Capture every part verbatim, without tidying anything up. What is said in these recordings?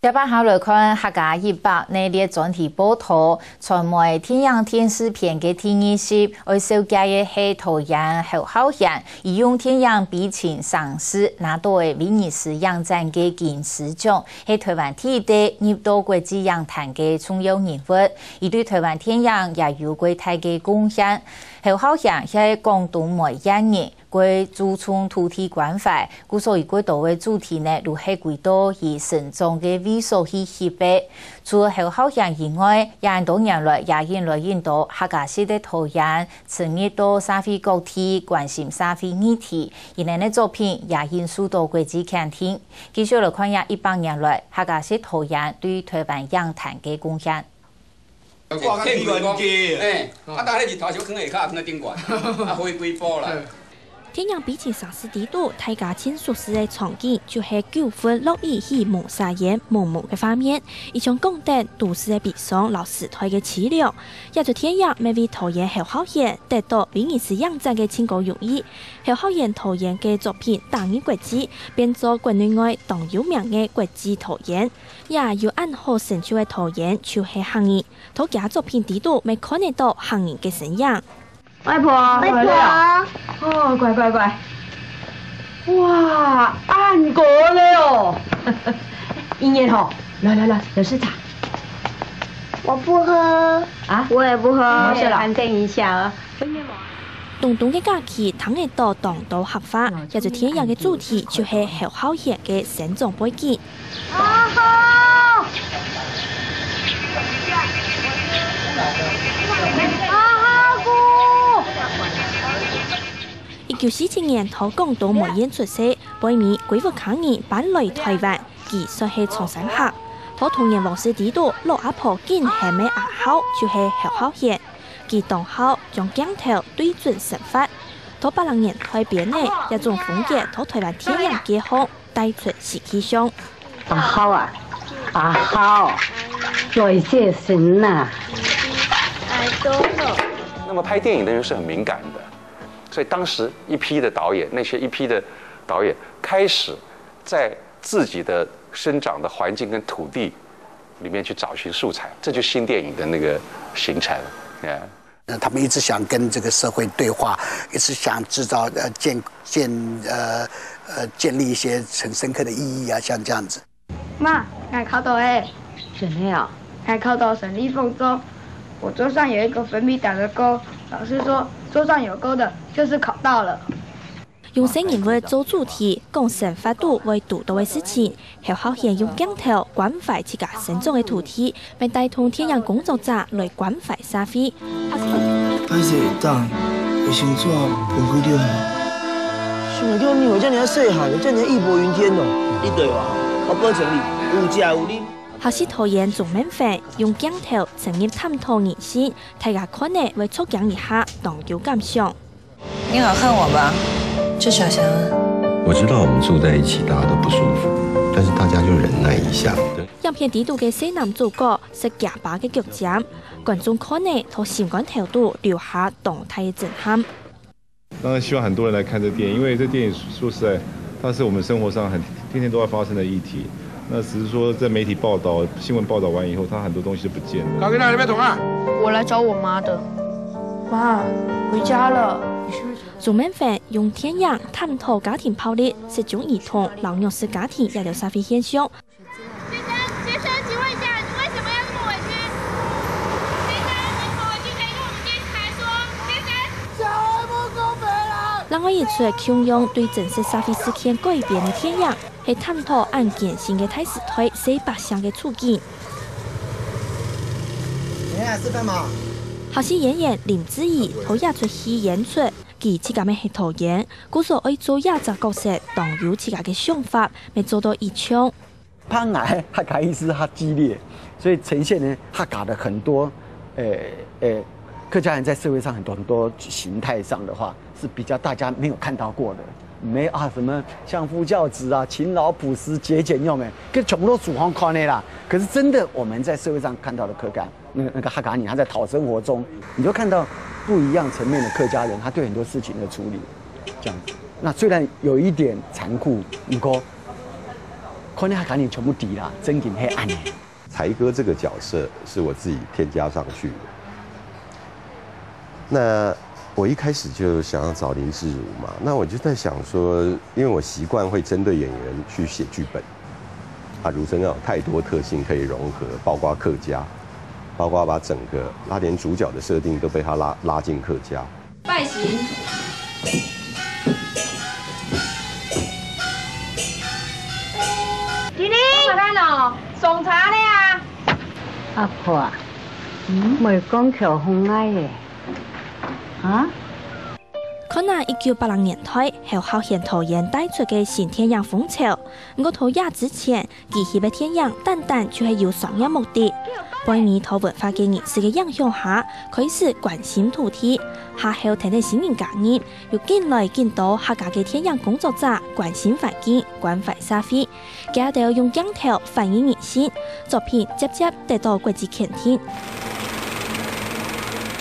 接下來看客家一百系列專題報導，傳媒電影電視片个第二集，愛紹介个係導演侯孝賢，佢用電影《悲情城市》拿到个威尼斯影展个金獅獎，係台灣第一代入到國際影壇个重要人物。佢對台灣電影也有過大个貢獻。侯孝賢係廣東梅縣人， 過注重土地關懷，故所佢過多个主題呢，都係歸到佢成長个位所去翕个。除了侯孝賢以外，也很多年來也引來很多客家式个導演，深入到社會各地，關心社會議題，佢等个作品也很受到國際肯定。繼續來看這一百年來，客家式導演對台灣影壇个貢獻。 掛个天元雞。哎，啊，但係日頭小囥下跤，囥个頂懸，啊，飛幾步啦。電影《悲情城市》裡肚，大家盡熟悉个場景，就係九份落雨去濛沙煙濛濛个畫面，一像講等都市个悲傷摎時代个淒涼。這齣電影乜為導演侯孝賢得到威尼斯影展个盡高榮譽。侯孝賢導演个作品打入國際，變做國內外當有名个國際導演。 也有恁好成就个導演，就係客人。在厥作品裡肚，乜看得到客人个身影。外婆，外婆。哦，乖乖乖。哇，恁高了哦！音樂吼，來來來，有事茶。我不喝。啊？我也不喝。我也寒暄一下啊。 冬冬个假期聽得到當多客話，這齣電影个主題就係侯孝賢个生長背景。啊哈！啊哈姑！一九四七年，在廣東梅縣出世，尾尾歸屋下人搬來台灣，佢算係長山客。在童年往事裡肚，老阿婆緊喊个阿孝就係侯孝賢。 佢當好將鏡頭對準生活。在八零年代邊仔，這種風格在台灣電影界項帶出新氣象。阿孝啊，阿孝，來些神呐！那麼拍電影的人是很敏感的，所以當時一批的導演，那些一批的導演開始在自己的生長的環境跟土地裡面去找尋素材，這就是新電影的那個形成。Yeah. 呃，他們一直想跟這個社會對話，一直想製造，呃，建，建，呃，呃，建立一些很深刻的意義啊，像這樣子。媽，𠊎考著了。真的哦？𠊎考著省立鳳中，我桌上有一個粉筆打著勾，老師說桌上有勾的就是考到了。 用細人物做主題，講生活肚會堵著个事情，侯孝賢用鏡頭關懷自家生長个土地，乜帶動電影工作者來關懷社會。歹勢，會當會先做分開了嗎？想著你有遮爾細漢，有遮爾義薄雲天哦。你對我，我保證你有食有啉。學習導演鍾孟宏用鏡頭深入探討人性，大家看了會著驚一下，當有感想。 你好恨我吧？就想想啊。我知道我們住在一起，大家都不舒服，但是大家就忍耐一下。影片裡肚个細男主角食厥爸个腳尖，觀眾看了在心肝頭肚留下當大个震撼。當然希望很多人來看這電影，因為這電影說實在，它是我們生活上很，天天都在發生的議題。那只是說在媒體報導、新聞報導完以後，它很多東西就不見了。搞个那你別動啊！我來找我媽的。媽，回家了。鍾孟宏用電影探討家庭暴力、失蹤兒童摎弱勢家庭這兜社會現象。先生，先生，請問一下，你為什麼要這麼委屈？先生，你這麼委屈，可以跟我們電視台說。先生。另外一齣共樣對真實社會事件改編个電影， 係探討恁艱辛个大時代細百姓个處境。你來示範嘛。客家演員林志怡在這齣戲演出，佢自家乜係導演，故所愛做這隻角色，當有自家个想法，乜做到一場。拍𠊎客家意識較激烈，所以呈現呢客家的很多，呃，呃，客家人在社會上很多很多形態上的話， 是比較大家沒有看到過的。沒啊，什麼相夫教子啊，勤勞樸實、節儉用，哎，跟全部都主行看的啦。可是真的，我們在社會上看到的客家，那個，那個客家人，他在討生活中，你就看到不一樣層面的客家人，他對很多事情的處理，這樣子。那雖然有一點殘酷，不過可能客家人全部知啦，正經係恁樣。才哥這個角色是我自己添加上去的。那我一開始就想要找林志儒嘛，那我就在想說，因為我習慣會針對演員去寫劇本，啊，儒生那種太多特性可以融合，包括客家，包括把整個他連主角的設定都被他拉拉進客家。拜神。今日，我看哦，送茶了啊。阿婆啊，嗯，袂講口紅愛的，啊？看啊，一九八零年代，學校現導演帶出个新電影風潮，毋過在這之前， 佢翕个電影單單就係有商業目的，背尾在文化个人士个影響下，開始關心土地。下後跈等新人加入，有緊來緊多客家个電影工作者關心環境、關懷社會。佢兜用鏡頭反映人性，作品接接得到國際肯定。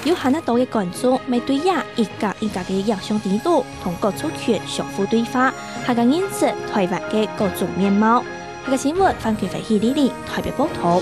有還較多个觀眾，乜對這一格一格个影像底肚，同各族群相互對話，還較認識台灣个各種面貌。 客家新聞，范桂芬、許麗麗，台北報導。